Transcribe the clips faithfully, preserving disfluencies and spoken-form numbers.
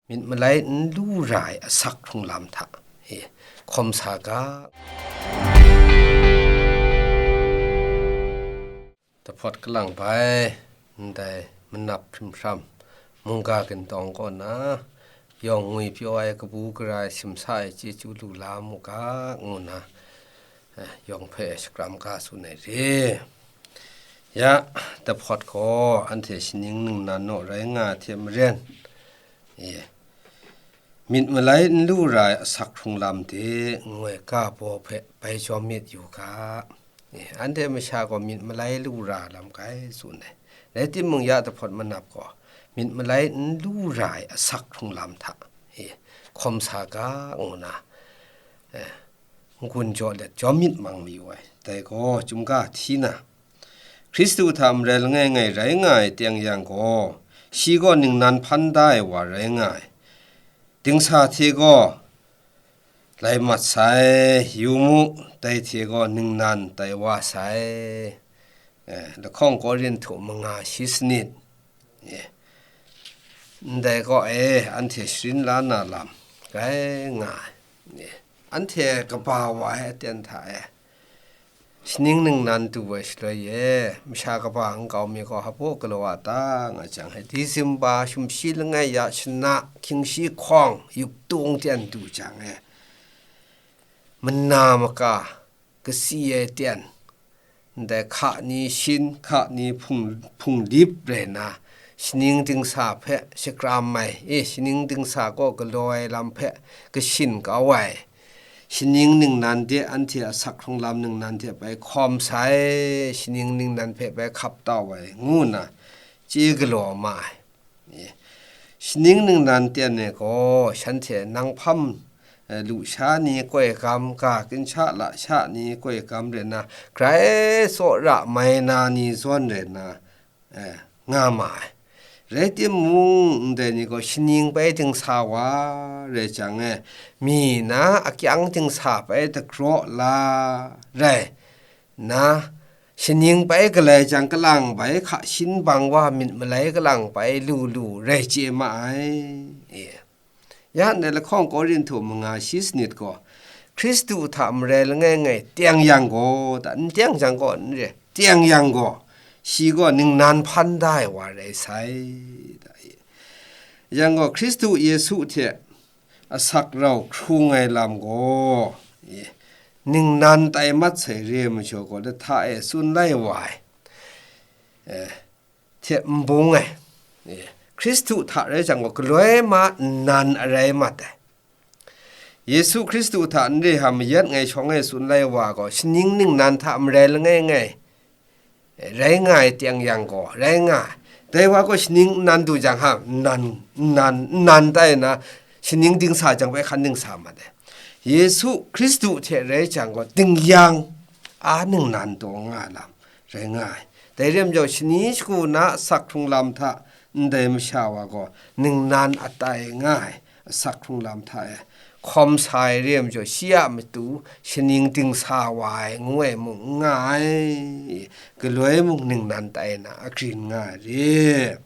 myit malai n lu ra ai asak hkrung lam hta, e, hkawm sa ga. Dahpawt kalang bai, ndai manap hprim hpram mungga gindawng kaw na, yawng ngwi pyaw ai kabu gara ai simsa e chyeju lu la mu ga, ngu na, eh, yawng hpe shakram ga tsun ai re. Ya, dahpawt gaw anhte shaning ningnan naw rai nga ai hte maren, e, myit malai n lu ra ai asak hkrung lam de, ngu ai ga baw hpe bai jawm myit yu ga. E, anhte masha gaw myit malai lu ra lam kai tsun ai. Rai timung, ya dahpawt manap gaw myit malai n lu ra ai asak hkrung lam hta, e, hkawm sa ga, ngu na, e, n-gun jaw let jawm myit mang mayu ai. Dai gaw chyum ga hti na, Hkristu hta marai langai ngai rai nga ai teng yang gaw, shi gaw ningnan hpan da ai wa rai nga ai. Dingsa hte gaw lai mat sai, yu mu, dai hte gaw ningnan tai wa sai. Eh, lahkawng Korinhtu manga shi sanit. Eh, ndai gaw, eh, anhte sharin la na lam rai nga ai. Eh, anhte kaba wa ai aten hta e, shaning ningnan du ai shaloi e, masha kaba nkau mi gaw hpaw galaw a ta nga jang, Disemba sumshi langai ya shana hkying shi hkawng yup tung ten du jang e, mana maka kasi ai ten, ndai hka ni shin, hka ni hpung, hpung lip rai na, shaning dingsa hpe shakram ai, e, shaning dingsa kaw galaw ai lam hpe kashin kau ai, shaning ningnan de anhte asak hkrung lam ningnan de bai hkawm sai, shaning ningnan hpe bai hkap tau ai, ngu nna chye galaw ma ai. Shaning ningnan ten e gaw, shanhte nang hpam, eh, lusha ni koi gam, ga ginsha lasha ni koi gam rai nna, grai tsawra mai na ni zawn rai nna, eh, nga ma ai. Rai timung, ndai ni gaw shaning bai dingsa wa rai jang e, mi na akyang dingsa bai dagraw la rai nna, shaning bai galai jang kalang bai hka shin bang wa myit malai kalang bai lu lu rai chye ma ai. E. Ya ndai lahkawng Korinhtu manga shi sanit gaw, Hkristu hta marai langai ngai teng yang gaw, ta, n teng jang gaw n re, teng yang gaw, shi gaw ningnan hpan da ai wa rai sai, ta, e. Yang gaw, Hkristu Yesu hte asak rau hkrung ai lam gaw, e, ningnan tai mat sai re ai majaw gaw, lahta e tsun lai wa ai, e, hte n bung ai, e, Hkristu hta rai jang gaw, galoi ma nnan arai mat ai. Yesu Hkristu hta n re hta mayat ngai shawng e tsun lai wa gaw, shaning ningnan hta marai langai ngai rai nga ai teng yang gaw, rai nga ai. Dai wa gaw shaning nnan du jang hta, nnan, nnan, nnan tai na, shaning dingsa jang bai hkan dingsa mat ai. Yesu Hkristu hte rai jang gaw, ding yang, a ningnan taw nga ai lam rai nga ai. Dai re majaw, shani shagu na asak hkrung lam hta ndai masha wa gaw ningnan atai nga ai, asak hkrung lam hta e hkawm sa ai re ai majaw, shi a matu shaning dingsa wa ai ngu ai mung n nga ai, galoi mung ningnan tai na agrin nga ai re.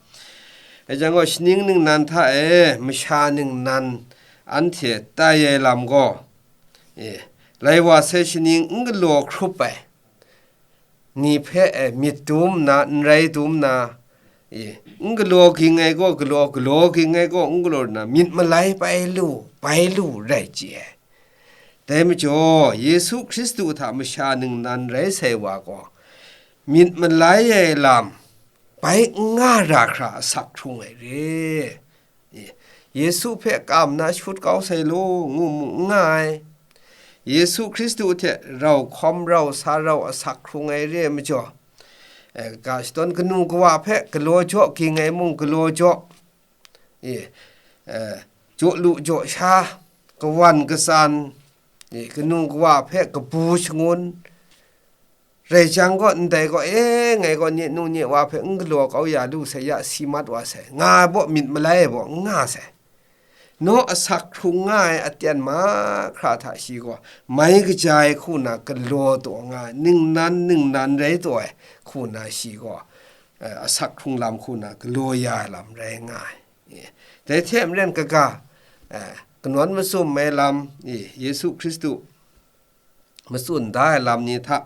Dai jang gaw, shaning ningnan hta e masha ningnan anhte tai ai lam gaw, e, lai wa sai shaning n galaw hkrup ai ni hpe, e, myit dum nna, n rai dum nna, e, n galaw ging ai gaw galaw, galaw ging ai gaw n galaw nna, myit malai bai lu, bai lu rai chye ai. Dai majaw, Yesu Hkristu hta masha ningnan rai sai wa gaw, myit malai ai lam bai n nga ra hkra asak hkrung ai re. E, Yesu hpe kam na shut kau sai law, ngu mu n nga ai. Yesu Hkristu hte rau hkawm, rau sa, rau asak hkrung ai re ai majaw, e, ga shadawn kanu kawa hpe galaw jaw ging ai mung galaw jaw, e, e, jaw lu jaw sha, kawan katsan, e, kanu kawa hpe kabu shangun, rai jang gaw, ndai gaw, e, ngai gaw nye nu nye wa hpe n galaw kau ya lu sai, ya si mat wa sai, nga ai baw, myit malai ai baw n nga sai. Naw asak hkrung nga ai aten mahkra hta shi gaw mai kaja ai hku na galaw taw nga ai, ningnan ningnan rai taw ai hku na shi gaw, eh, asak hkrung lam hku na galaw ya ai lam rai nga ai. Dai hte maren kaga, eh, kanawn mazum ai lam, eh, Yesu Hkristu matsun da ai lam ni hta,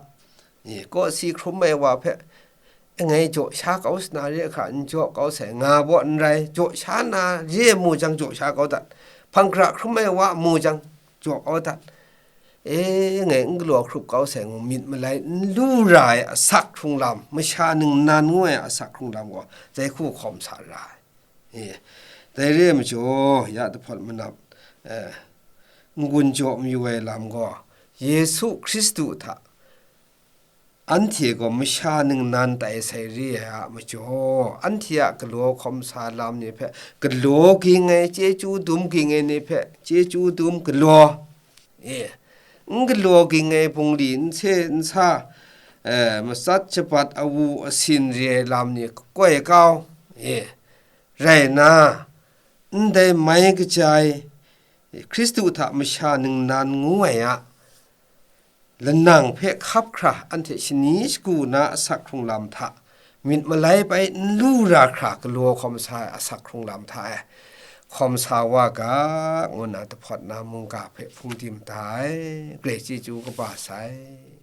eh, kawsi hkrum ai wa hpe, "Ngai jaw sha kau sa na re hka, n jaw kau sai, nga baw n rai, jaw sha na re mu jang, jaw sha kau dat, hpang hkra hkrum ai wa mu jang, jaw kau dat, e, ngai n galaw hkrup kau sai," ngu myit malai n lu ra ai asak hkrung lam, masha ningnan ngu ai asak hkrung lam gaw, dai hku hkawm sa ra ai. E, dai re ai majaw, ya dahpawt manap, eh, n-gun jaw mayu ai lam gaw, Yesu Hkristu hta anhte gaw masha ningnan tai sai re ai a majaw, anhte a galaw hkawm sa lam ni hpe galaw ging ai, chyeju dum ging ai ni hpe chyeju dum galaw, e, n galaw ging ai bungli, n se n sa, eh, matsat shabat awu asin re ai lam ni kakoi kau, e, rai nna, ndai mai kaja ai Hkristu hta masha ningnan ngu ai a lanang hpe hkap hkra, anhte shani shagu na asak hkrung lam hta myit malai bai n lu ra hkra galaw hkawm sa ai asak hkrung lam hta e hkawm sa wa ga, ngu nna dahpawt na mungga hpe hpung di mada ai, grai chyeju kaba sai.